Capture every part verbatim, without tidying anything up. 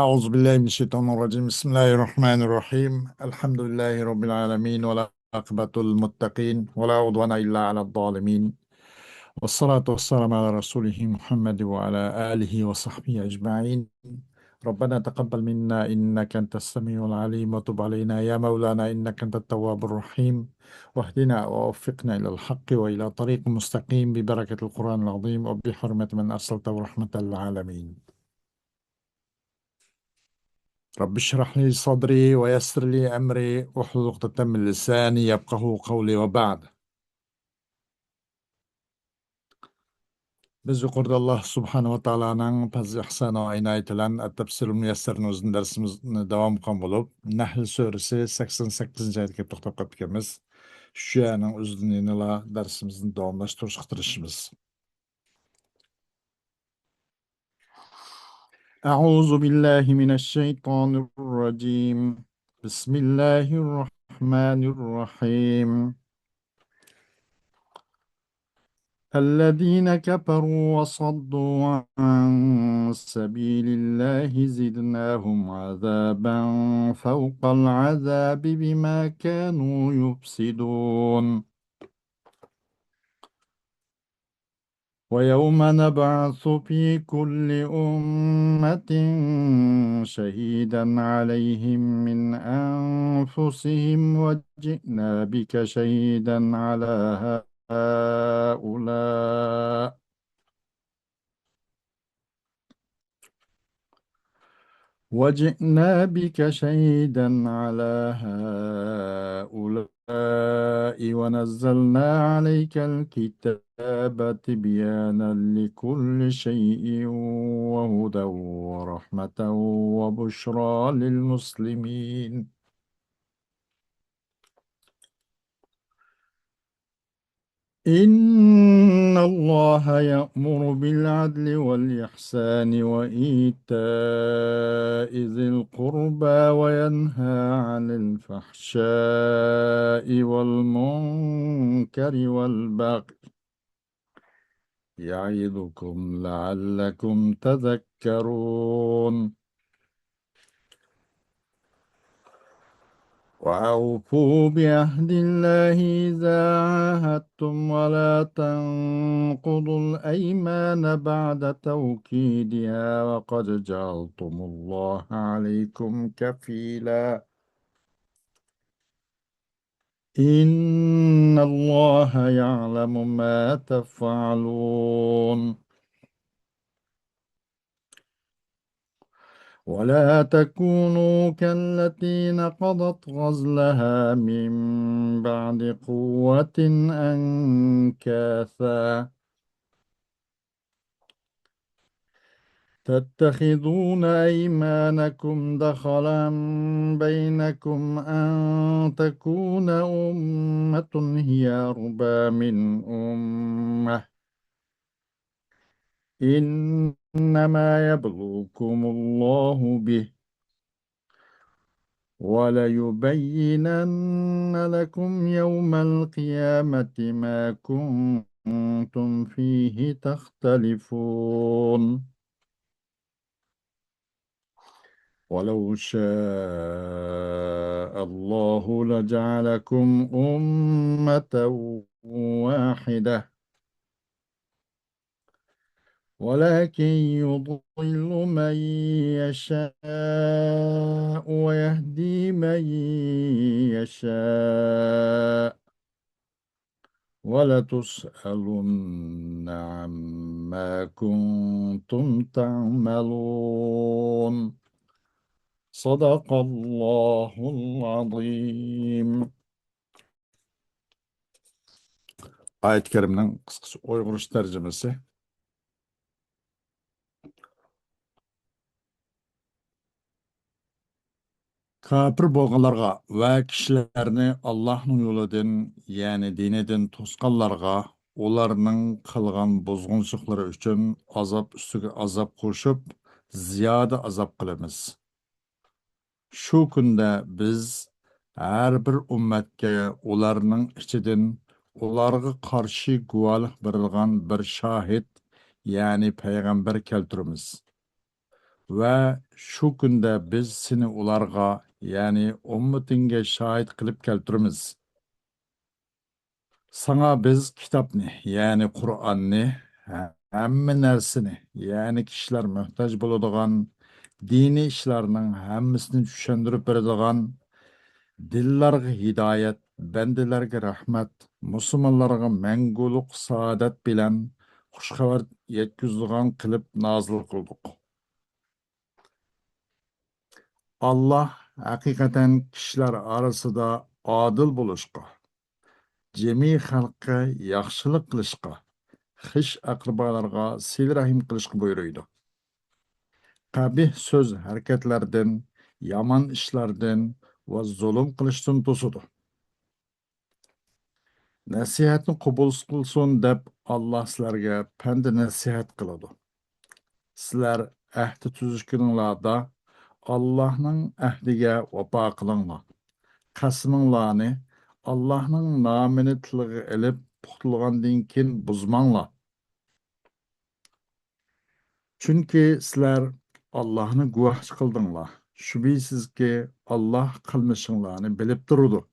أعوذ بالله من الشيطان الرجيم. بسم الله الرحمن الرحيم. الحمد لله رب العالمين، والعاقبة للمتقين، ولا عدوان إلا على الظالمين. والصلاة والسلام على رسوله محمد وعلى آله وصحبه أجمعين. ربنا تقبل منا إنك أنت السميع العليم، وتب علينا يا مولانا إنك أنت التواب الرحيم، واهدنا ووفقنا إلى الحق وإلى طريق مستقيم ببركة القرآن العظيم وبحرمة من أرسلته رحمة للعالمين. رب اشرح لي صدري ويسر لي أمري واحلل عقدة من لساني يفقهوا قولي وبعد. بىز يۇقىرىدا ئاللا سۇبھانەھۇ ۋە تائالانىڭ پەزلى ئىھسانى ۋە ئىنايىتى بىلەن ئەتتەپسىرۇل مۇيەسسەرنى ئۆزىنىڭ دەرسىمىزنى داۋام قىلغان بولۇپ، نەھل سۈرىسى سەكسەن سەككىزىنچى ئايەتكە توختاپ قاپتىكەنمىز. شۇ يەرنىڭ ئۆزىدىن يەنىلا دەرسىمىزنى داۋاملاشتۇرۇشقا تىرىشىمىز. أعوذ بالله من الشيطان الرجيم. بسم الله الرحمن الرحيم. الذين كفروا وصدوا عن سبيل الله زدناهم عذابا فوق العذاب بما كانوا يفسدون. ويوم نبعث في كل أمة شهيدا عليهم من أنفسهم وجئنا بك شهيدا على هؤلاء وجئنا بك شهيدا على هؤلاء ونزلنا عليك الكتاب تبيانا لكل شيء وهدى ورحمة وبشرى للمسلمين. إن الله يأمر بالعدل والإحسان وإيتاء ذي القربى وينهى عن الفحشاء والمنكر والبغي يعظكم لعلكم تذكرون. وأوفوا بعهد الله إذا عاهدتم ولا تنقضوا الأيمان بعد توكيدها وقد جعلتم الله عليكم كفيلا. إن الله يعلم ما تفعلون. ولا تكونوا كالتي نقضت غزلها من بعد قوة أنكاثا. تتخذون أيمانكم دخلا بينكم أن تكون أمة هي أربى من أمة. إنما يبلوكم الله به وليبينن لكم يوم القيامة ما كنتم فيه تختلفون. ولو شاء الله لجعلكم أمة واحدة ولكن يضل من يشاء ويهدي من يشاء ولتسألن عما كنتم تعملون. صدق الله العظيم. ئايەت كەرىمنىڭ قىسقىچە ئۇيغۇرچە تەرجىمىسى. كاپىر بولغانلارغا ۋە كىشىلەرنى ئاللاھنىڭ يولىدىن، يەنى دىنىدىن توسقانلارغا ئۇلارنىڭ قىلغان بۇزغۇنچىلىقلىرى ئۈچۈن ئازاب ئۈستىگە ئازاب قوشۇپ، زىيادە ئازاب قىلىمىز. شۇ كۈندە بىز ھەر بىر ئۈممەتكە ئۇلارنىڭ ئىچىدىن ئۇلارغا قارشى گۇۋاھلىق بېرىدىغان بىر شاھىت، يەنى پەيغەمبەر كەلتۈرىمىز. ۋە شۇ كۈندە بىز سېنى ئۇلارغا، يەنى ئۈممىتىڭگە شاھىت قىلىپ كەلتۈرىمىز. ساڭا بىز كىتابنى، يەنى قۇرئاننى، ھەممە نەرسىنى، يەنى كىشىلەر موھتاج بولىدىغان دىنىي ئىشلارنىڭ ھەممىسىنى چۈشەندۈرۈپ بېرىدىغان، دىللارغا ھىدايەت، بەندىلەرگە رەھمەت، مۇسۇلمانلارغا مەڭگۈلۈك سائادەت بىلەن خۇش خەۋەر يەتكۈزىدىغان قىلىپ نازىل قىلدۇق. ئاللاھ ھەقىقەتەن كىشىلەر ئارىسىدا ئادىل بولۇشقا، جىمى خەلققە ياخشىلىق قىلىشقا، خىش ئەقرىبالارغا سىلە رەھىم قىلىشقا بۇيرۇيدۇ. قەبىھ سۆز ھەرىكەتلەردىن، يامان ئىشلاردىن ۋە زۇلۇم قىلىشتىن توسىدۇ. نەسىھەتنى قوبۇل قىلسۇن دەپ، ئاللاھ سىلەرگە پەند نەسىھەت قىلىدۇ. سىلەر ئەھدى تۈزۈشكىنىڭلاردا ئاللاھنىڭ ئەھدىگە ۋاپا قىلىڭلار. قەسىمىڭلارنى ئاللاھنىڭ نامىنى تىلغا ئېلىپ پۇختىلىغاندىن كېيىن بۇزماڭلار. چۈنكى سىلەر ئاللاھنى گۇۋاھچى قىلدىڭلار. شۈبھىسىزكى، ئاللاھ قىلمىشىڭلارنى بىلىپ تۇرىدۇ.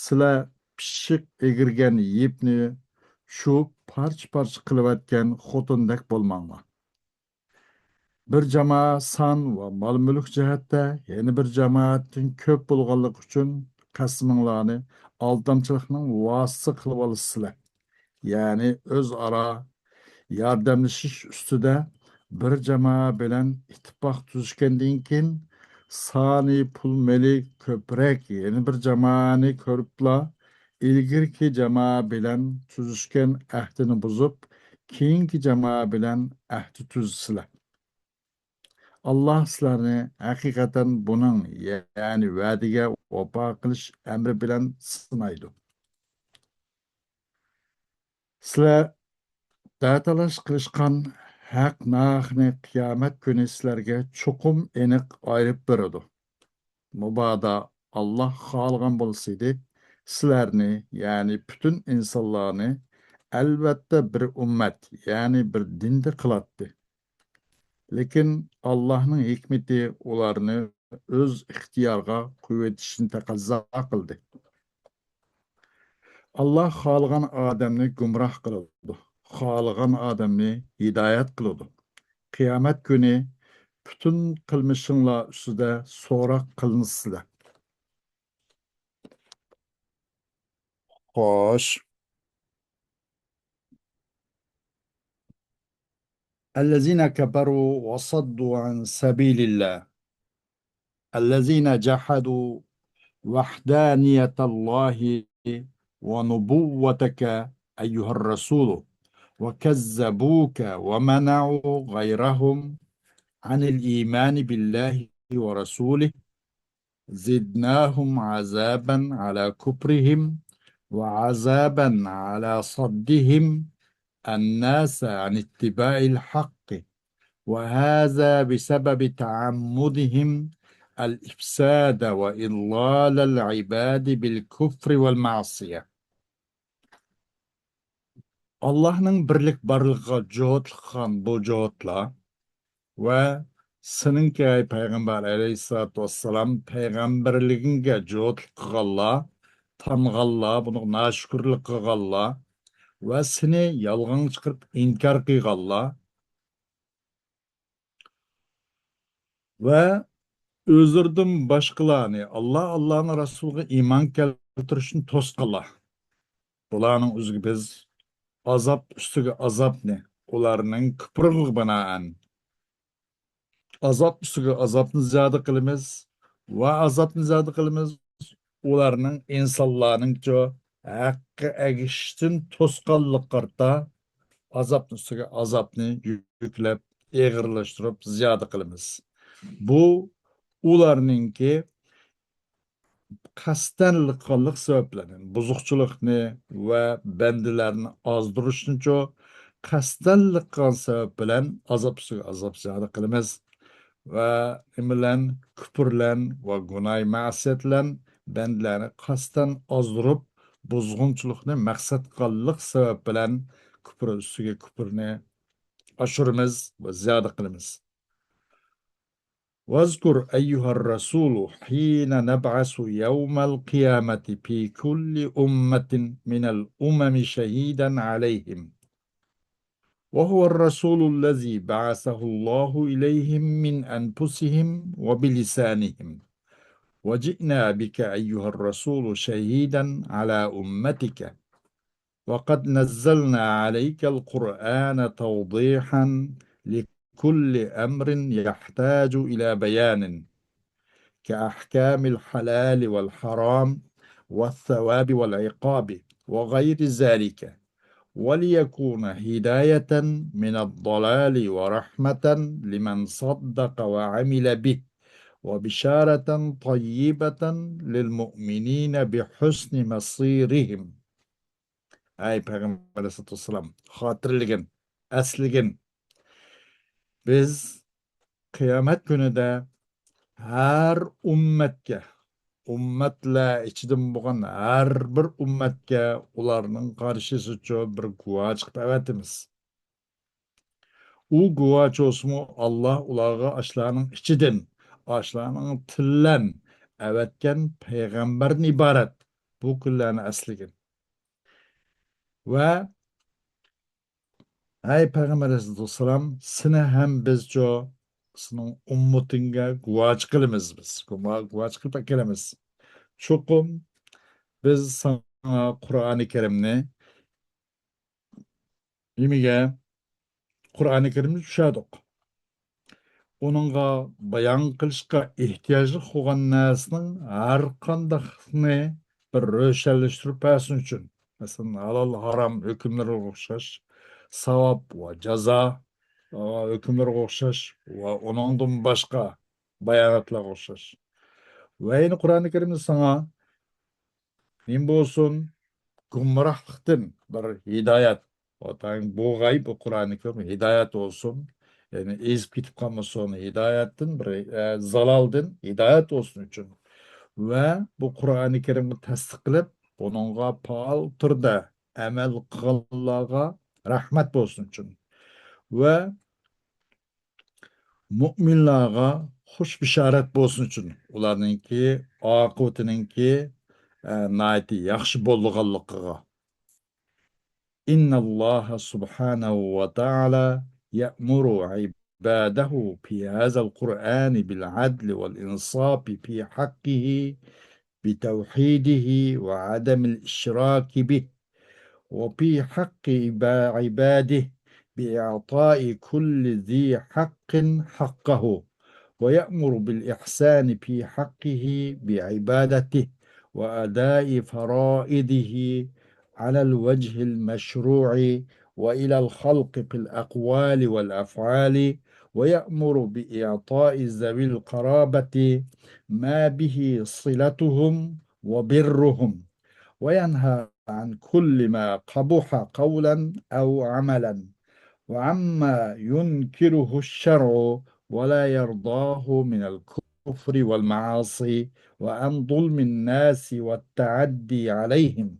سىلەر پىششىق ئېگىرگەن يىپنى چۇۋۇپ پارچە-پارچە قىلىۋەتكەن خوتۇندەك بولماڭلار. بىر جامائەت سان ۋە مال-مۈلۈك جەھەتتە يەنە بىر جامائەتتىن كۆپ بولغانلىقى ئۈچۈن قەسىمىڭلارنى ئالدامچىلىقنىڭ ۋاسىتىسى قىلىۋالىسىلەر. يەنى ئۆزئارا ياردەملىشىش ئۈستىدە بىر جامائەت بىلەن ئىتتىپاق تۈزۈشكەندىن كېيىن، سانى، پۇل-مېلى كۆپرەك يەنە بىر جامائەتنى كۆرۈپلا، ئىلگىرىكى جامائەت بىلەن تۈزۈشكەن ئەھدىنى بۇزۇپ، كېيىنكى جامائەت بىلەن ئەھدى تۈزىسىلەر. ئاللاھ سىلەرنى ھەقىقەتەن بۇنىڭ، يەنى ۋەدىگە ۋاپا قىلىش ئەمرى بىلەن سىنايدۇ. سىلەر دەتالاش قىلىشقان ھەق-ناھەقنى قىيامەت كۈنى سىلەرگە چوقۇم ئېنىق ئايرىپ بېرىدۇ. مۇبادا ئاللاھ خالىغان بولسىدى، سىلەرنى، يەنى پۈتۈن ئىنسانلارنى ئەلۋەتتە بىر ئۈممەت، يەنى بىر دىندا قىلاتتى. لېكىن ئاللاھنىڭ ھېكمىتى ئۇلارنى ئۆز ئىختىيارىغا قويۇۋېتىشنى تەقەززا قىلدى. ئاللاھ خالىغان ئادەمنى گۇمراھ قىلىدۇ، خالىغان ئادەمنى ھىدايەت قىلىدۇ. قىيامەت كۈنى پۈتۈن قىلمىشىڭلار ئۈستىدە سوراق قىلىنىسىلەر. خوش. الذين كفروا وصدوا عن سبيل الله، الذين جحدوا وحدانية الله ونبوتك أيها الرسول، وكذبوك ومنعوا غيرهم عن الإيمان بالله ورسوله، زدناهم عذابا على كفرهم وعذابا على صدهم الناس عن اتباع الحق، وهذا بسبب تعمدهم الإفساد وإضلال العباد بالكفر والمعصية. ئاللاھنىڭ بىرلىك بارلىقىغا جۇھۇدلۇق قىلغان بۇ جۇھۇدلار ۋە سېنىڭكى، ئەي پەيغەمبەر ئەلەيھىسسالاتۇ ۋەسسالام، پەيغەمبەرلىكىڭگە جۇھۇدلۇق قىلغانلار، تانغانلار، بۇنىڭغا ناشۈكۈرلۈك قىلغانلار ۋە سېنى يالغانغا چىقىرىپ ئىنكار قىلغانلار، ۋە ئۆزلىرىدىن باشقىلارنى، ئاللا، ئاللانىڭ رەسۇلىغا ئىمان كەلتۈرۈشنى توسقانلار. بۇلارنىڭ ئۆزىگە بىز ئازاب ئۈستىگە ئازابنى، ئۇلارنىڭ كۇپرىغا بىنائەن، ئازاب ئۈستىگە ئازابنى زىيادە قىلىمىز ۋە ئازابنى زىيادە قىلىمىز. ئۇلارنىڭ، ئىنسانلارنىڭچۇ، ھەققە ئەگىشىشتىن توسقانلىقى قارىتا ئازابنىڭ ئۈستىگە ئازابنى يۈكلەپ، ئېغىرلاشتۇرۇپ، زىيادە قىلىمىز. بۇ ئۇلارنىڭكى قەستەنلىك قىلغانلىق سەۋەبلىرىنى، بۇزۇقچىلىقنى ۋە بەندىلەرنى ئازدۇرۇشنىچۇ، قەستەنلىك قىلغان سەۋەب بىلەن ئازاب ئۈستىگە ئازاب زىيادە قىلىمىز. ۋە نېمە بىلەن؟ كۇپۇر بىلەن ۋە گۇناھ مەسىيەت بىلەن بەندىلەرنى قەستەن ئازدۇرۇپ، بۇزغۇنچىلىقنى مەقسەت قىلغانلىق سەۋەب بىلەن كۇپۇر ئۈستىگە كۇپۇرنى ئاشۇرىمىز ۋە زىيادە قىلىمىز. واذكر أيها الرسول حين نبعث يوم القيامة في كل أمة من الأمم شهيدا عليهم، وهو الرسول الذي بعثه الله إليهم من أنفسهم وبلسانهم، وجئنا بك أيها الرسول شهيدا على أمتك، وقد نزلنا عليك القرآن توضيحا لكل أمر يحتاج إلى بيان، كأحكام الحلال والحرام والثواب والعقاب وغير ذلك، وليكون هداية من الضلال ورحمة لمن صدق وعمل به، وبشارة طيبة للمؤمنين بحسن مصيرهم. ئەي پەيغەمبەر ئەلەيھىسسالاتۇ ۋەسسالام، خاتىرىلىگىن، ئەسلىگىن. بىز قىيامەت كۈنىدە ھەر ئۈممەتكە، ئۈممەتلەر ئىچىدىن بولغان ھەر بىر ئۈممەتكە ئۇلارنىڭ قارشىسىچۇ بىر گۇۋاھ چىقىپ ئەۋەتىمىز. ئۇ گۇۋاھچى بولسىمۇ، ئاللا ئۇلارغا ئاشۇلارنىڭ ئىچىدىن، ئاشۇلارنىڭ تىللەن ئەۋەتكەن پەيغەمبەردىن ئىبارەت بۇ كۈنلەرنى ئەسلىگىن. ۋە ئەي پەيغەمبەر ئەلەيھىسسالام، سېنى ھەم بىزچۇ، سېنىڭ ئۈممىتىڭگە گۇۋاھچى قىلىمىز بىز. گۇما-، گۇۋاھچى قىلىپ ئەكېلىمىز. چوقۇم بىز ساڭا قۇرئانى كەرىمنى نېمىگە؟ قۇرئانى كەرىمنى چۈشەردۇق. ئۇنىڭغا بايان قىلىشقا ئېھتىياجلىق بولغان نەرسىنىڭ ھەر قانداقنى بىر روشەنلەشتۈرۈپ بەرسۇن ئۈچۈن. مەسىلەن، ھالال، ھارام ھۆكۈملىرىگە ئوخشاش، ساۋاب ۋە جازا، ئا، ھۆكۈملىرىگە ئوخشاش ۋە ئۇنىڭدىن باشقا باياناتلارغا ئوخشاش. ۋە يەنە قۇرئانى كەرىمدە ساڭا نېمە بولسۇن؟ گۇمراھلىقتىن بىر ھىدايەت. ۋاتان بولغاي، بۇ قۇرئانى كەرىم ھىدايەت بولسۇن. يەنى ئېزىپ كېتىپ قالمىسۇن، ھىدايەتتىن بىر، ئە، زالالدىن ھىدايەت بولسۇن ئۈچۈن. ۋە بۇ قۇرئانى كەرىمگە تەستىق قىلىپ، بۇنىڭغا پائال تۈردە ئەمەل قىلغانلارغا رەھمەت بولسۇن ئۈچۈن. ۋە مۇئمىنلارغا خۇش بېشارەت بولسۇن ئۈچۈن، ئۇلارنىڭكى ئاقىۋىتىنىڭكى، ئە، ناھايىتى ياخشى بولىدىغانلىقىغا. إن الله سبحانه وتعالى يأمر عباده في هذا القرآن بالعدل والإنصاف في حقه بتوحيده وعدم الإشراك به، وفي حق عبا-، عباده بإعطاء كل ذي حق حقه، ويأمر بالإحسان في حقه بعبادته وأداء فرائضه على الوجه المشروع وإلى الخلق في الأقوال والأفعال، ويأمر بإعطاء ذوي القرابة ما به صلتهم وبرهم، وينهى عن كل ما قبح قولا أو عملا، وعما ينكره الشرع ولا يرضاه من الكفر والمعاصي، وعن ظلم الناس والتعدي عليهم.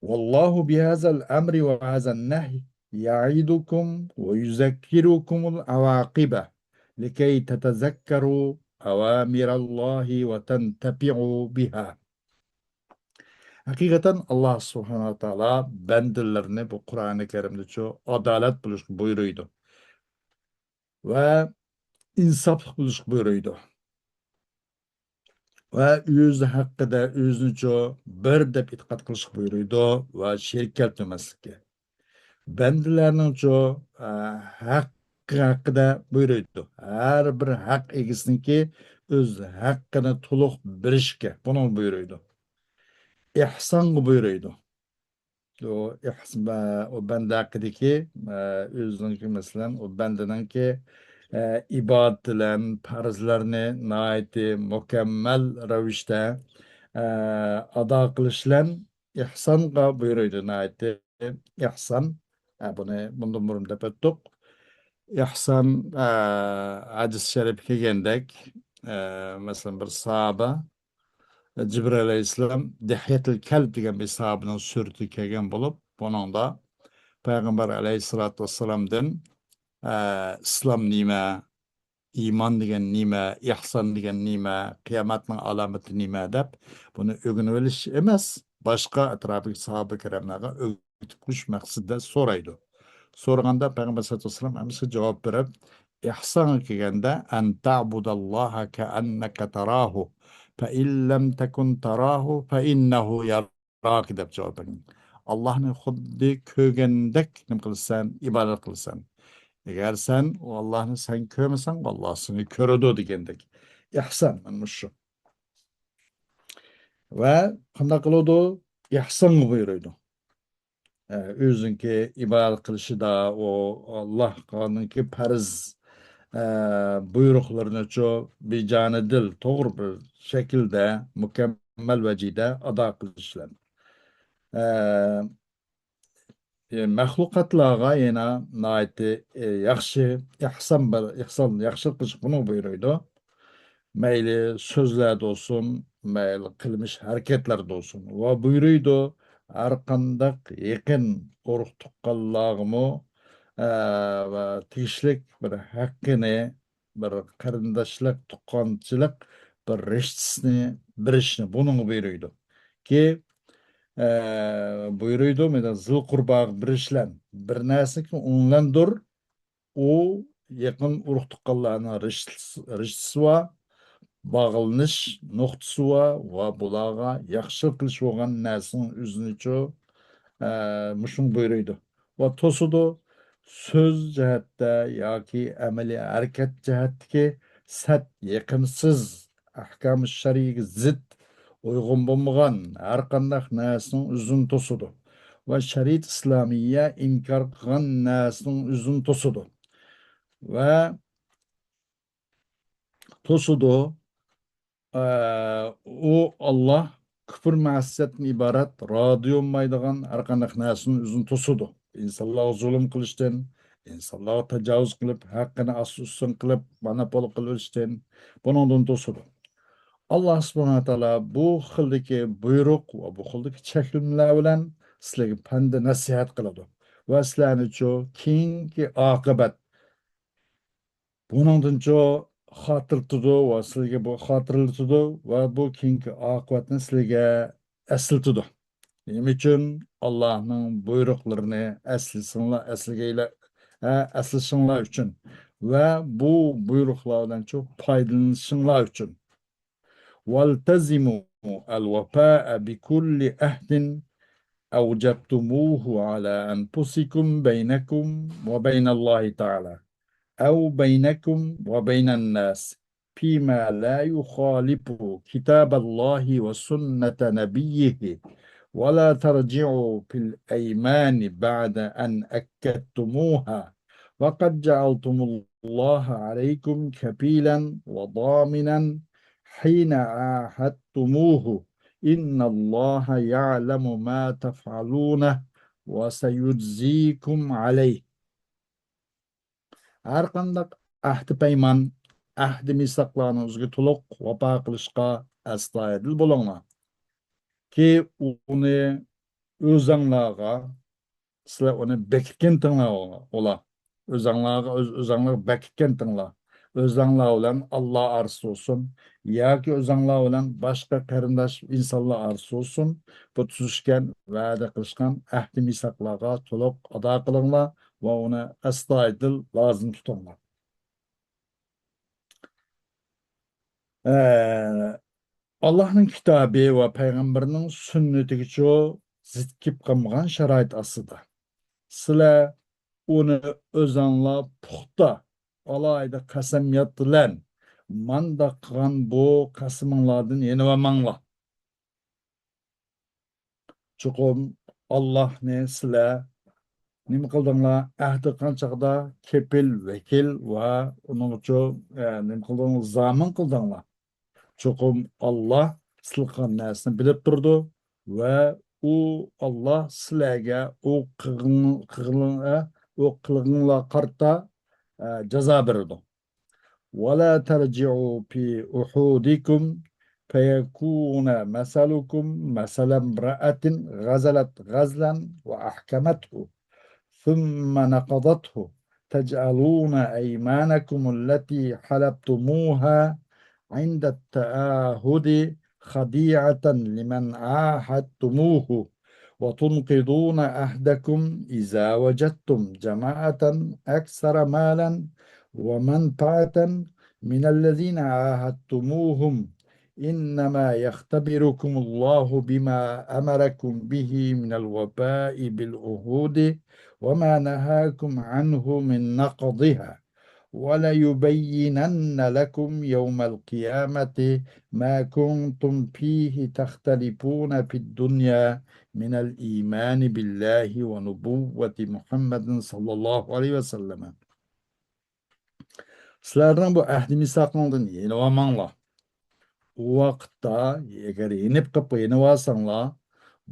والله بهذا الأمر وهذا النهي يعظكم ويذكركم العواقب لكي تتذكروا أوامر الله وتنتفعوا بها. ھەقىقەتەن، ئاللا سۇبھانەھۇ ۋە تائالا بەندىلىرىنى بۇ قۇرئانى كەرىمدىچۇ ئادالەت بولۇشقا بۇيرۇيدۇ ۋە ئىنساپلىق بولۇشقا بۇيرۇيدۇ. ۋە ئۆزى ھەققىدە ئۆزىنىچۇ بىر دەپ ئېتىقاد قىلىشقا بۇيرۇيدۇ ۋە شېرىك كەلتۈرمەسلىككە. بەندىلەرنىڭچۇ، ئە، ھەققى ھەققىدە بۇيرۇيدۇ. ھەر بىر ھەق ئىگىسىنىڭكى ئۆز ھەققىنى تولۇق بېرىشكە، بۇنىڭغا بۇيرۇيدۇ. ئېھسانغا بۇيرۇيدۇ. ئۇ ئېھس-، ئە، ئۇ بەندە ھەققىدىكى، ئە، ئۆزىنىڭكى، مەسىلەن، ئۇ بەندىنىڭكى، ئە، ئىبادىتى بىلەن پەرزلەرنى ناھايىتى مۇكەممەل رەۋىشتە، ئە، ئادا قىلىش بىلەن ئېھسانغا بۇيرۇيدۇ. ناھايىتى ئېھسان، ئە، بۇنى مۇندىن بۇرۇن دەپ ئۆتتۇق. ئېھسان، ئە، ھەدىس شەرىپكە كەلگەندەك، ئە، مەسىلەن، بىر ساھابە جىبرىل ئەلەيھىسسالام دىھيەتۇل كەلب دېگەن بىر ساھابىنىڭ سۈرىتىگە كەلگەن بولۇپ، بۇنىڭدا پەيغەمبەر ئەلەيھىسسالاتۇ ۋەسسالامدىن، ئە، ئىسلام نېمە، ئىمان دېگەن نېمە، ئېھسان دېگەن نېمە، قىيامەتنىڭ ئالامىتى نېمە دەپ، بۇنى ئۆگىنىۋېلىش ئەمەس، باشقا ئەتراپىدىكى ساھابە كىراملارغا ئۆگىتىپ قويۇش مەقسىتىدە سورايدۇ. سورىغاندا پەيغەمبەر سەللەللاھۇ ئەلەيھى ۋەسەللەم ھەممىسىگە جاۋاب بېرىپ، ئېھسانغا كەلگەندە، «أن تعبد الله كأنك تراه، فإن لم تكن تراه فإنه يراك» دەپ جاۋاب بەرگەن. ئاللاھنى خۇددى كۆرگەندەك نېمە قىلىسەن؟ ئىبادەت قىلىسەن. ئەگەر سەن ئۇ ئاللاھنى سەن كۆرمىسەڭ، ئاللاھ سېنى كۆرىدۇ دېگەندەك. ئېھسان، مانا مۇشۇ. ۋە قانداق قىلىدۇ؟ ئېھسانغا بۇيرۇيدۇ. ئە، ئۆزىنىڭكى ئىبادەت قىلىشىدا ئۇ ئاللاھنىڭكى پەرز، ئە، بۇيرۇقلىرىنىچۇ بىجانىدىل، توغرا بىر شەكىلدە، مۇكەممەل ۋەجىدە ئادا قىلىش بىلەن. ئە، ئە، مەخلۇقاتلارغا يەنە ناھايىتى، ئە، ياخشى ئېھسان بىر، ئېھسان، ياخشىلىق قىلىشقا بۇنىڭغا بۇيرۇيدۇ. مەيلى سۆزلەردە بولسۇن، مەيلى قىلمىش ھەرىكەتلەردە بولسۇن. ۋە بۇيرۇيدۇ، ھەرقانداق يېقىن ئۇرۇق تۇغقانلارغىمۇ، ئە، ۋە تېگىشلىك بىر ھەققىنى، بىر قېرىنداشلىق، تۇغقانچىلىق بىر رىشتىسىنى بېرىشنى بۇنىڭغا بۇيرۇيدۇ. كى، ئە، بۇيرۇيدۇ، مەيلى زىل قۇرباغا بېرىش بىلەن بىر نەرسىنى ئۇنلاندۇر، ئۇ يېقىن ئۇرۇق-تۇغقانلارنىڭ رىشتىسى، رىشتىسى بار، باغلىنىش نۇقتىسى بار ۋە بۇلارغا ياخشىلىق قىلىش بولغان نەرسىنىڭ ئۆزىنىچۇ، ئە، مۇشۇنى بۇيرۇيدۇ ۋە توسىدۇ. سۆز جەھەتتە ياكى ئەمەلىي ھەرىكەت جەھەتتىكى سەت، يېقىمسىز، ئەھكامى شەرئىيگە زىت، ئۇيغۇن بولمىغان ھەرقانداق نەرسىنىڭ ئۆزىنى توسىدۇ ۋە شەرىئەت ئىسلامىيە ئىنكار قىلغان نەرسىنىڭ ئۆزىنى توسىدۇ ۋە توسىدۇ. ئە، ئۇ ئاللاھ كۈپۈر مەسىيەتتىن ئىبارەت، رادىيولمايدىغان ھەرقانداق نەرسىنى ئۆزىنى توسىدۇ. ئىنسانلارغا زۇلۇم قىلىشتىن، ئىنسانلارغا تاجاۋۇز قىلىپ، ھەققىنى ئاستى ئۈستۈن قىلىپ، مونوپول قىلىۋېلىشتىن، بۇنىڭدىن توسىدۇ. ئاللاھ سۇبھانەھۇ ۋە تائالا بۇ خىلدىكى بۇيرۇق ۋە بۇ خىلدىكى چەكلىمىلەر بىلەن سىلەرگە پەندە نەسىھەت قىلىدۇ ۋە سىلەرنىچۇ كېيىنكى ئاقىۋەت بۇنىڭدىنچۇ خاتىرىلىتىدۇ ۋە سىلىگە بۇ خاتىرىلىتىدۇ ۋە بۇ كېيىنكى ئاقىۋەتنى سىلىگە ئەسلىتىدۇ. نېمە ئۈچۈن؟ ئاللاھنىڭ بۇيرۇقلىرىنى ئەسلىسىڭلار، ئەسلىگەيلە-، ھە، ئەسلىشىڭلار ئۈچۈن ۋە بۇ بۇيرۇقلار بىلەنچۇ پايدىلىنىشىڭلار ئۈچۈن. والتزموا الوفاء بكل عهد أوجبتموه على أنفسكم بينكم وبين الله تعالى، أو بينكم وبين الناس، فيما لا يخالف كتاب الله وسنة نبيه، ولا ترجعوا في الأيمان بعد أن عقدتموها، وقد جعلتم الله عليكم كفيلا وضامنا حين عاهدتموه، إن الله يعلم ما تفعلون وسيجزيكم عليه. ھەرقانداق ئەھدى پەيمان، ئەھدى مىساقلارنىڭ ئۆزىگە تولۇق ۋاپا قىلىشقا ئەستايىدىل بولۇڭلار. كى ئۇنى ئۆزەڭلارغا، سىلەر ئۇنى بېكىتكەنتىڭلار ئۇلار. ئۆزەڭلارغا، ئۆز-، ئۆزەڭلار بېكىتكەنتىڭلار. ئۆزەڭلار بىلەن ئاللا ئارىسى بولسۇن ياكى ئۆزەڭلار بىلەن باشقا قېرىنداش ئىنسانلار ئارىسى بولسۇن، بۇ تۈزۈشكەن، ۋەدە قىلىشقان ئەھدى مىساقلارغا تولۇق ئادا قىلىڭلار ۋە ئۇنى ئەستايىدىل لازىم تۇتۇڭلار. ئە، ئاللاھنىڭ كىتابى ۋە پەيغەمبىرىنىڭ سۈننىتىگىچۇ زىت كېلىپ قالمىغان شارائىت ئاستىدا، سىلەر ئۇنى ئۆزەڭلار پۇختا، ئالاھىدە قەسەمياد بىلەن مانداق قىلغان بۇ قەسىمىڭلاردىن يېنىۋالماڭلار. چوقۇم ئاللاھنى سىلەر نېمە قىلدىڭلار؟ ئەھدى قىلغان چاغدا كېپىل، ۋەكىل ۋە ئۇنىڭغىچۇ، ئە، نېمە قىلدىڭلار؟ زامىن قىلدىڭلار. چوقۇم ئاللاھ سىلەر قىلغان نەرسىنى بىلىپ تۇرىدۇ ۋە ئۇ ئاللاھ سىلەرگە ئۇ قىلغىن-، قىلغىن-، ئە، ئۇ قىلغىنىڭلارغا قارىتا، ئە، جازا بېرىدۇ. ولا ترجعوا في عهودكم فيكون مثلكم مثل امرأة غزلت غزلا وأحكمته ثم نقضته تجعلون أيمانكم التي حلفتموها عند التعاهد خديعة لمن عاهدتموه، وتنقضون عهدكم إذا وجدتم جماعة أكثر مالا ومنفعة من الذين عاهدتموهم، إنما يختبركم الله بما أمركم به من الوفاء بالعهود وما نهاكم عنه من نقضها، وليبينن لكم يوم القيامة ما كنتم فيه تختلفون في الدنيا من الإيمان بالله ونبوة محمد صلى الله عليه وسلم. سىلەرنىڭ بۇ ئەھدى مىساقىڭلاردىن يېنىۋالماڭلار. ئۇ ۋاقىتتا ئەگەر يېنىپ قېلىپ يېنىۋالساڭلار،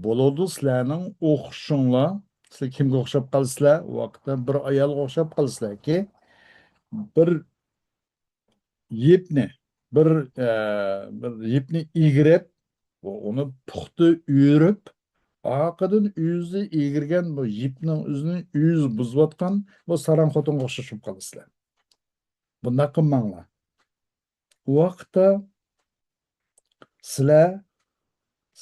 بولىدۇ سىلەرنىڭ ئوخشىشىڭلار، سىلەر كىمگە ئوخشاپ قالىسىلەر؟ ئۇ ۋاقىتتا بىر ئايالغا ئوخشاپ قالىسىلەركى، بىر يىپنى، بىر، ئە، بىر يىپنى ئىگىرىپ، ئۇنى پۇختا ئۆرۈپ، ئارقىدىن ئۆزى ئىگىرگەن بۇ يىپنىڭ ئۆزىنى ئۆزى بۇزۇۋاتقان بۇ ساراڭ خوتۇنغا ئوخشاش بولۇپ قالىسىلەر. بۇنداق قىلماڭلار. ئۇ ۋاقىتتا سىلەر،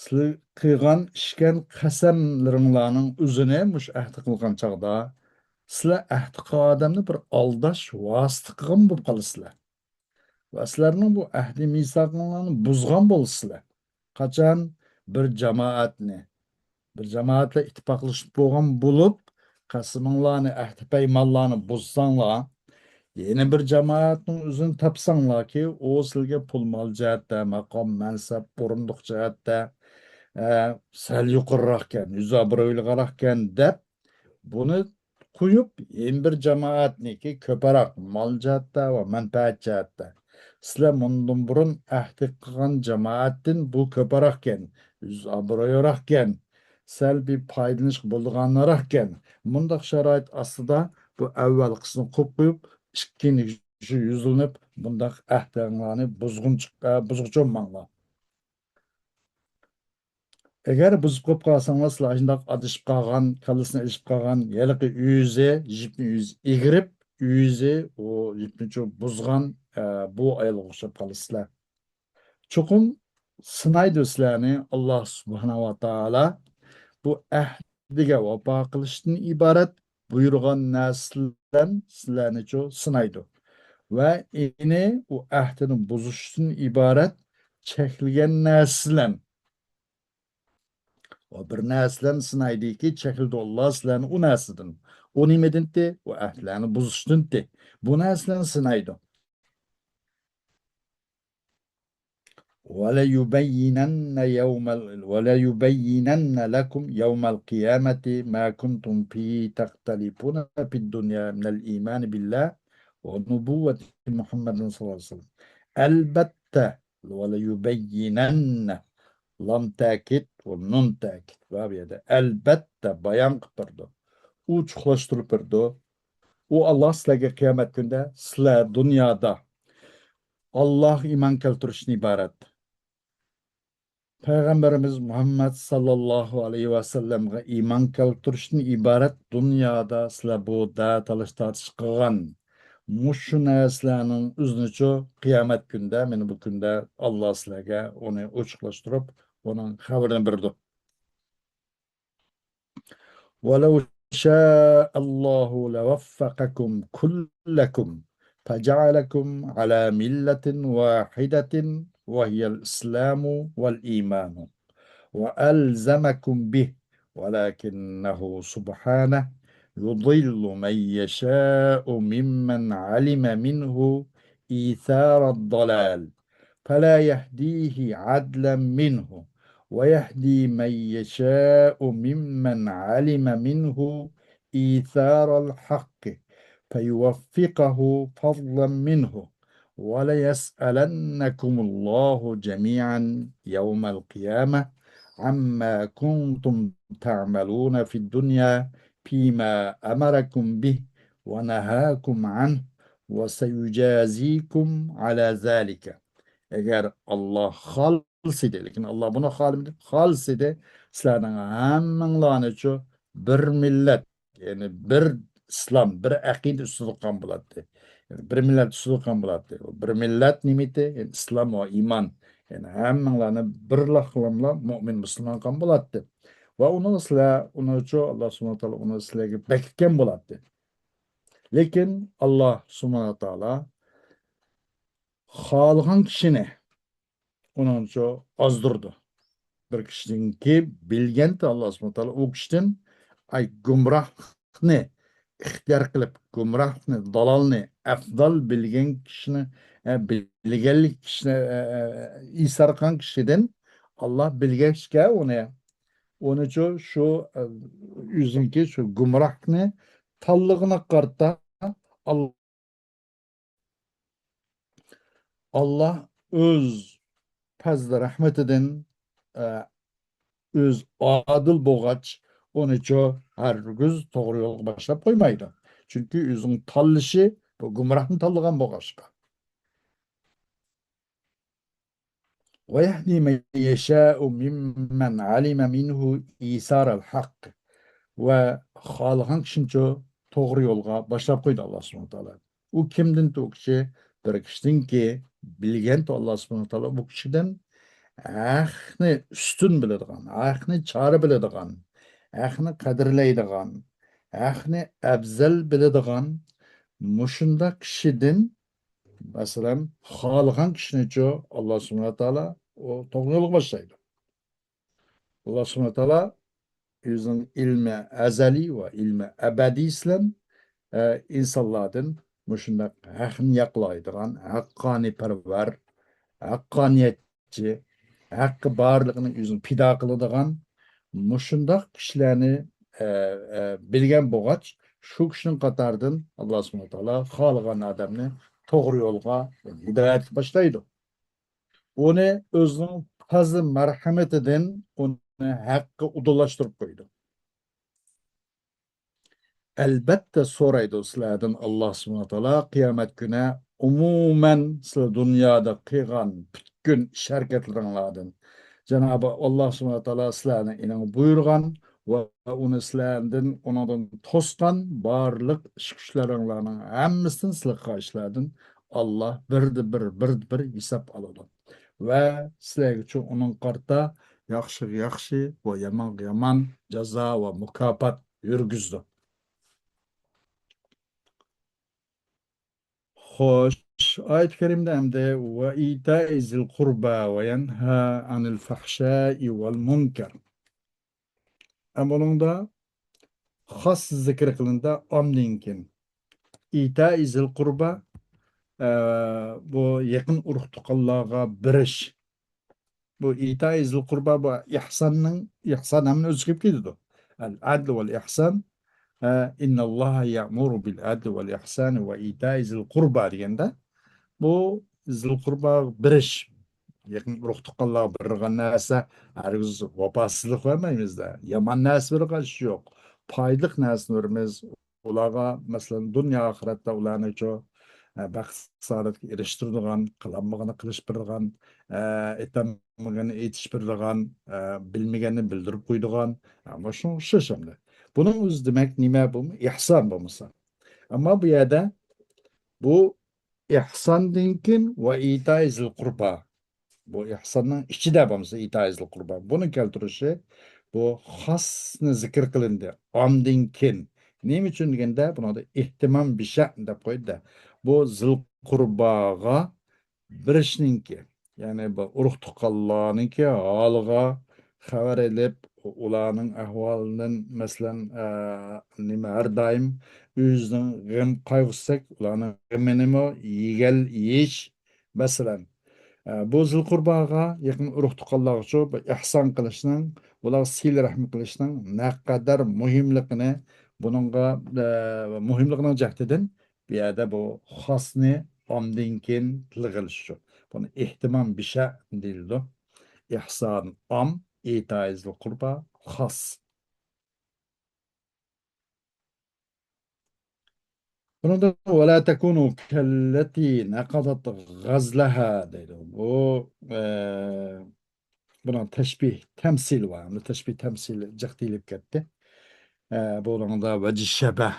سىلەر قىلغان ئىچكەن قەسەملىرىڭلارنىڭ ئۆزىنى مۇشۇ ئەھدى قىلغان چاغدا، سىلەر ئەھدى قىلغان ئادەمنى بىر ئالداش ۋاسىتە قىلغان بولۇپ قالىسىلەر. ۋە سىلەرنىڭ بۇ ئەھدى مىساقىڭلارنى بۇزغان بولىسىلەر. قاچان بىر جامائەتنى، بىر جامائەتلەر ئىتتىپاقلىشىپ بولغان بولۇپ، قەسىمىڭلارنى، ئەھدى پەيمانلارنى بۇزساڭلار، يەنە بىر جامائەتنىڭ ئۆزىنى تاپساڭلاركى، ئۇ سىلەرگە پۇل مال جەھەتتە، ماقام مەنسەپ، ئورۇندۇق جەھەتتە، ئە، سەل يۇقىرىراقكەن، يۈز ئابرۇيلۇقراقكەن دەپ، بۇنى قويۇپ، يەنە بىر جامائەتنىكى كۆپرەك مال جەھەتتە ۋە مەنپەئەت جەھەتتە. سىلەر مۇندىن بۇرۇن ئەھدى قىلغان جامائەتتىن بۇ كۆپرەككەن، يۈز ئابرۇيراقكەن، سەل بىر پايدىلىنىشقا بولىدىغانراقكەن. مۇنداق شارائىت ئاستىدا بۇ ئەۋۋەلقىسىنى قويۇپ قويۇپ، ئىككىنچىسى يۈزلىنىپ، بۇنداق ئەھدىڭلارنى بۇزغۇنچە، ئە، بۇزغۇچە بولماڭلار. ئەگەر بۇزۇپ قويۇپ قالساڭلار، سىلەر ئاشۇنداق ئادىشىپ قالغان، كاللىسىنى ئېلىشىپ قالغان، ھېلىقى ئۆزى يىپنى ئۆزى ئىگىرىپ، ئۆزى ئۇ يىپنىچۇ بۇزغان، ئە، بۇ ئايالغا ئوخشاپ قالىسىلەر. چوقۇم سىنايدۇ سىلەرنى ئاللا سۇبھانەھۇ ۋە تائالا. بۇ ئەھدىگە ۋاپا قىلىشتىن ئىبارەت بۇيرۇغان نەرسىلەر سىلەرنىچۇ سىنايدۇ. ۋە يەنە ئۇ ئەھدىنى بۇزۇشتىن ئىبارەت چەكلىگەن نەرسىلەر. ئۇ بىر نەرسىلەرنى سىنايدىكى، چەكلىدى ئاللا سىلەرنى ئۇ نەرسىدىن. ئۇ نېمىدىنتى؟ ئۇ ئەھدىلەرنى بۇزۇشتىنتى. بۇ نەرسىلەرنى سىنايدۇ. وَلَيُبَيِّنَنَّ يَوْمَ ال-، وَلَيُبَيِّنَنَّ لَكُمْ يَوْمَ الْقِيَامَةِ مَا كُنْتُمْ فِيهِ تَخْتَلِفُونَ فِي الدُّنْيَا مِنَ الْإِيمَانِ بِاللَّهِ وَنُبُوَّةِ مُحَمَّدٍ صلى الله عليه وسلم. ئەلبەتتە، وَلَيُبَيِّنَنَّ. لام تەكىت، ۋە نۇن تەكىت. ۋە بۇ يەردە ئەلبەتتە بايان قىلىپ بېرىدۇ. ئوچۇقلاشتۇرۇپ بېرىدۇ. ئۇ ئاللا سىلەرگە قىيامەت كۈنىدە، سىلەر دۇنيادا ئاللاغا ئىمان كەلتۈرۈشتىن ئىبارەت، پەيغەمبىرىمىز مۇھەممەد ساللاللاھۇ ئەلەيھى ۋەسەللەمگە ئىمان كەلتۈرۈشتىن ئىبارەت دۇنيادا سىلەر بۇ دە تالىش تارتىش قىلغان مۇشۇ نەرسىلەرنىڭ ئۆزىنىچۇ قىيامەت كۈندە، مانا بۇ كۈندە ئاللا سىلەرگە ئۇنى ئوچۇقلاشتۇرۇپ، ئۇنىڭ خەۋىرىنى بېرىدۇ. وَلَوْ شَاءَ اللَّهُ لَوَفَّقَكُمْ كُلَّكُمْ فَجَعَلَكُمْ عَلَى مِلَّةٍ وَاحِدَةٍ وَهِيَ الْإِسْلَامُ وَالْإِيمَانُ وَأَلْزَمَكُمْ بِهِ، وَلَكِنَّهُ سُبْحَانَهُ يُضِلُّ مَنْ يَشَاءُ مِمَّنْ عَلِمَ مِنْهُ إِيثَارَ الضَّلَالِ فَلَا يَهْدِيهِ عَدْلًا مِنْهُ، وَيَهْدِي مَنْ يَشَاءُ مِمَّنْ عَلِمَ مِنْهُ إِيثَارَ الْحَقِّ فَيُوَفِّقَهُ فَضْلًا مِنْهُ، وَلَيُسْأَلَنَّكُمُ اللَّهُ جَمِيعًا يَوْمَ الْقِيَامَةِ عَمَّا كُنْتُمْ تَعْمَلُونَ فِي الدُّنْيَا فِيمَا أَمَرَكُمْ بِهِ وَنَهَاكُمْ عَنْهُ وَسَيُجَازِيكُمْ عَلَى ذَلِكَ. ئەگەر ئاللا خالىسىدى، لېكىن ئاللا بۇنى خالىمىدى، خالىسىدى، سىلەرنىڭ ھەممىڭلارنىچۇ بىر مىللەت، يەنى بىر ئىسلام، بىر ئەقىدە ئۈستىدە قىلغان بولاتتى. يەنى بىر مىللەت ئۈستىدە قىلغان بولاتتى. بىر مىللەت نېمىتى؟ يەنى ئىسلام ۋە ئىمان. يەنى ھەممىڭلارنى بىرلا قىلاملا مۇئمىن مۇسۇلمان قىلغان بولاتتى. ۋە ئۇنىڭ سىلەر، ئۇنىڭچۇ ئاللا سۇبھانەھۇ ۋە تائالا ئۇنى سىلەرگە بەكىتكەن بولاتتى. لېكىن ئاللا سۇبھانەھۇ ۋە تائالا خالىغان كىشىنى ئۇنىڭچۇ ئازدۇرىدۇ. بىر كىشىنىڭكى بىلگەنتى ئاللا سۇبھانەھۇ ۋە تائالا ئۇ كىشىدىن ئاي گۇمراھلىقنى ئىختىيار قىلىپ، گۇمراھلىقنى، دالالنى ئەفزال بىلگەن كىشىنى، ئە، بىلگەنلىك كىشىنى، ئە، ئە، ئىسار قىلغان كىشىدىن ئاللا بىلگەچكە ئۇنى، ئۇنىچۇ شۇ، ئە، ئۆزىنىڭكى شۇ گۇمراھلىقنى تاللىغىنىغا قارىتا ئاللا ئاللا ئۆز پەزلى رەھمىتىدىن، ئە، ئۆز ئادىل بولغاچ، ئۇنىچۇ ھەرگىز توغرا يولغا باشلاپ قويمايدۇ. چۈنكى ئۆزىنىڭ تاللىشى بۇ گۇمراھنى تاللىغان بولغاچقا. وَيَهْدِي مَن يَشَاءُ مِمَّنْ عَلِمَ مِنْهُ إِيثَارَ الْحَقِّ. ۋە خالىغان كىشىنىچۇ توغرا يولغا باشلاپ قويدى ئاللا سۇبھانەھۇ ۋە تائالا. ئۇ كىمدىن؟ ئۇ كىشى بىر كىشىدىنكى بىلگەنتۇ ئاللا سۇبھانەھۇ ۋە تائالا بۇ كىشىدىن ھەقنى ئۈستۈن بىلىدىغان، ھەقنى چارە بىلىدىغان، ھەقنى قەدىرلەيدىغان، ھەقنى ئەۋزەل بىلىدىغان مۇشۇنداق كىشىدىن، مەسىلەن، خالىغان كىشىنىچۇ ئاللا سۇبھانەھۇ ۋە تائالا ئۇ توغرا يولغا باشلايدۇ. ئاللا سۇبھانەھۇ ۋە تائالا ئۆزىنىڭ ئىلمى ئەزەلىي ۋە ئىلمى ئەبەدىيسى بىلەن، ئە، ئىنسانلاردىن مۇشۇنداق ھەقنى ياقلايدىغان، ھەققانىيپەرۋەر، ھەققانىيەتچى، ھەققى بارلىقىنى ئۆزىنى پىدا قىلىدىغان مۇشۇنداق كىشىلەرنى، ئە، ئە، بىلگەن بولغاچ، شۇ كىشىنىڭ قاتارىدىن ئاللا سۇبھانەھۇ ۋە تائالا خالىغان ئادەمنى توغرا يولغا ھىدايەتكە باشلايدۇ. ئۇنى ئۆزىنىڭ پەزلى مەرھەمىتىدىن ئۇنى ھەققە ئۇدۇللاشتۇرۇپ قويىدۇ. ئەلبەتتە سورايدۇ سىلەردىن ئاللا سۇبھانەھۇ ۋە تائالا قىيامەت كۈنى ئومۇمەن سىلەر دۇنيادا قىلغان پۈتكۈل ئىش ھەرىكەتلىرىڭلاردىن. جانابى ئاللا سۇبھانەھۇ ۋە تائالا سىلەرنى ئېنىڭ بۇيرۇغان ۋە ئۇنى سىلەردىن، ئۇنىڭدىن توسقان بارلىق ئىش كۈچلىرىڭلارنىڭ ھەممىسىدىن سىلەر قىلغان ئىشلاردىن ئاللا بىردە بىر، بىردە بىر ھېساب ئالىدۇ. ۋە سىلەرگىچۇ ئۇنىڭغا قارىتا ياخشىغا ياخشى ۋە يامانغا يامان جازا ۋە مۇكاپات يۈرگۈزىدۇ. خوش، ئايەت كەرىمدە ئەمدى «وَإِيتَاءِ ذِي الْقُرْبَى وَيَنْهَى عَنِ الْفَحْشَاءِ وَالْمُنْكَرِ». ئەمما ئۇنىڭدا خاس زىكىر قىلىندا ئامدىن كېيىن. «ئىتائى زىل قۇربا»، ئە، بۇ يېقىن ئۇرۇق تۇغقانلارغا بېرىش. بۇ «ئىتائى زىل قۇربا» بۇ ئىھساننىڭ، ئىھسان ھەممىنى ئۆز ئىچىگە ئېلىپ كېلىدۇ. «العدل والإحسان، ئە، إن الله يأمر بالعدل والإحسان وإيتاء ذي القربى» دېگەندە، بۇ زىل قۇرباغا بېرىش، يېقىن ئۇرۇق تۇغقانلارغا بېرىدىغان نەرسە، ھەرگىز ۋاپاسىزلىق بەرمەيمىز-دە. يامان نەرسە بېرىدىغان ئىش يوق. پايدىلىق نەرسىنى بېرىمىز. ئۇلارغا، مەسىلەن، دۇنيا ئاخىرەتتە ئۇلارنىچۇ، ئە، بەخت سائادەتكە ئېرىشتۈرىدىغان، قىلالمىغىنىنى قىلىش بېرىدىغان، ئە، ئېيتالمىغىنىنى ئېيتىش بېرىدىغان، ئە، بىلمىگەننى بىلدۈرۈپ قويىدىغان، ئە، مۇشۇنىڭغا ئوخشاش ئەمدى. بۇنىڭ ئۆزى دېمەك نېمە بۇ؟ ئىھسان بولمىسا. ئەمما بۇ يەردە بۇ ئىھساندىن كېيىن «وإيتاء ذي القربى». بۇ ئىھساننىڭ ئىچىدە بولمىسا «إيتاء ذي القربى». بۇنى كەلتۈرۈشى بۇ خاسنى زىكىر قىلىندى. ئامدىن كېيىن. نېمە ئۈچۈن دېگەندە، بۇنىڭدا «اهتمام بشأن» دەپ قويدى-دە. بۇ زىل قۇرباغا بېرىشنىڭكى، يەنى بۇ ئۇرۇق تۇغقانلارنىڭكى ھالىغا خەۋەر ئېلىپ، ئۇلارنىڭ ئەھۋالىدىن، مەسىلەن، ئە، نېمە، ھەر دائىم ئۆزىنىڭ غەم قايغۇسىدەك، ئۇلارنىڭ غېمىنىمۇ يېگەل-، يېيىش، مەسىلەن، ئە، بۇ زىل قۇرباغا يېقىن ئۇرۇق تۇغقانلارغىچۇ بىر ئېھسان قىلىشنىڭ، ئۇلارغا سىلە رەھىم قىلىشنىڭ نەقەدەر مۇھىملىقىنى، بۇنىڭغا، ئە، مۇھىملىقىنىڭ جەھىتىدىن بۇ يەردە بۇ خاسنى ئامدىن كېيىن تىلغا ئېلىش ئۈچۈن. بۇنى «اهتمام بشأن» دېيىلىدۇ. ئىھسان ئام، «إيتاء ذي القربى» خاس. بۇنىڭدا «ولا تكونوا كالتي نقضت غزلها» دەيدۇ. بۇ، ئە، بۇنىڭ تەشبىھ تەمسىل بار. ئەمدى تەشبىھ تەمسىل جىق دېيىلىپ كەتتى. ئە، بۇنىڭدا ۋەجىھ شەبەھ،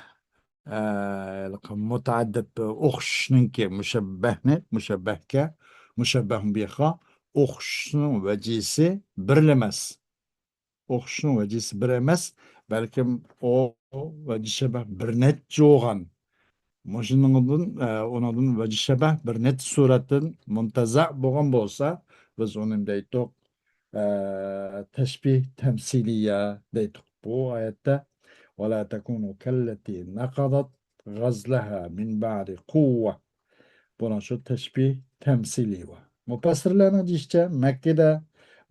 ئە، مۇتەئەددىت ئوخشىشنىڭكى مۇشەببەھنى، مۇشەببەھكە، مۇشەببەھ بىھا ئوخشىشنىڭ ۋەجىسى بىرلا ئەمەس. ئوخشىشنىڭ ۋەجىسى بىر ئەمەس، بەلكىم ئۇ ۋەجىشەبەھ بىر نەچچە بولغان. مۇشۇنىڭدىن، ئە، ئۇنىڭدىن ۋەجىشەبەھ بىر نەچچە سۈرەتتىن مۇنتەزە بولغان بولسا، بىز ئۇنى دەيتتۇق، ئە، تەشبىھ تەمسىلىيە دەيتتۇق. بۇ ئايەتتە، «ولا تكونوا كالتي نقضت غزلها من بعد قوة.» بۇنىڭ شۇ تەشبىھ تەمسىلىي بار. مۇپەسسىرلەرنىڭ دېيىشىچە، مەككىدە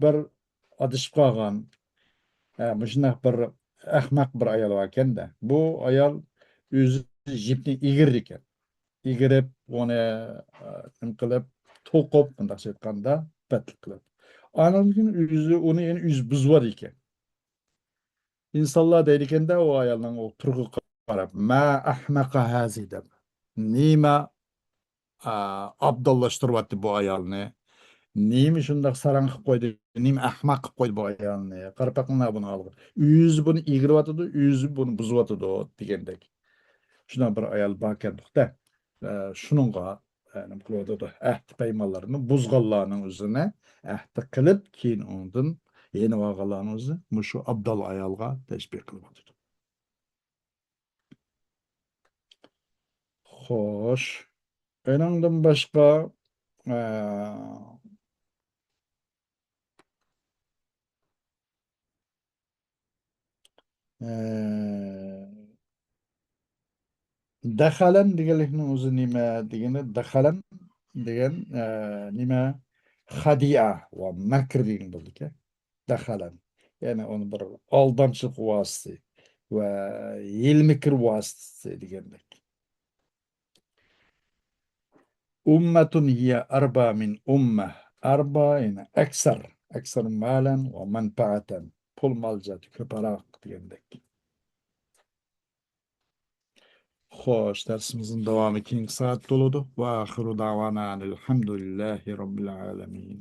بىر ئادىشىپ قالغان، ئە، مۇشۇنداق بىر ئەخمەق بىر ئايال باركەن-دە. بۇ ئايال ئۆزى يىپنى ئېگىرىدىكەن. ئېگىرىپ، ئۇنى، ئە، نېمە قىلىپ، توقۇپ، مۇنداقچە ئېيتقاندا، پەتلىك قىلىپ. ئاندىن كېيىن ئۆزى ئۇنى يەنە ئۆزى بۇزۇۋالىدىكەن. ئىنسانلار دەيدىكەن-دە، ئۇ ئايالنىڭ ئۇ تۇرقىغا قاراپ، «ما أحمق هذه» دەپ. نېمە، ئا، ئابداللاشتۇرۇۋەتتى بۇ ئايالنى؟ نېمە شۇنداق ساراڭ قىلىپ قويدى؟ نېمە ئەخمەق قىلىپ قويدى بۇ ئايالنى؟ قاراپ بېقىڭلار بۇنىڭ ھالىغا. ئۆزى بۇنى ئېگىرىۋاتىدۇ، ئۆزى بۇنى بۇزۇۋاتىدۇ دېگەندەك. شۇنداق بىر ئايال باركەندۇق-دە. ئە، شۇنىڭغا، ئە، نېمە قىلىۋاتىدۇ؟ ئەھدى پەيمانلىرىنى بۇزغانلارنىڭ ئۆزىنى ئەھدى قىلىپ، كېيىن ئۇنىڭدىن يېنىۋالغانلارنىڭ ئۆزىنى مۇشۇ ئابدال ئايالغا تەشبىھ قىلىۋاتىدۇ. خوش. ئۇنىڭدىن باشقا، ئە، ئە، دەخەلەن دېگەنلىكنىڭ ئۆزى نېمە دېگەندە، دەخەلەن دېگەن، ئە، نېمە؟ خەدىئە ۋە مەكىر دېگەن بولىدىكەن. دەخەلەن. يەنى ئۇنى بىر ئالدامچىلىق ۋاسىتىسى ۋە ھىيلە-مىكىر ۋاسىتىسى دېگەندەك. أمة هي أربى من أمة. أربى، يەنى ئەكسەر. ئەكسەر مالەن ۋە مەنپەئەتەن. پۇل-مال جەھەتتە كۆپرەك دېگەندەك. خوش، دەرسىمىزنىڭ داۋامى كېيىنكى سائەتتە بولىدۇ. وآخر دعوانا أن الحمد لله رب العالمين.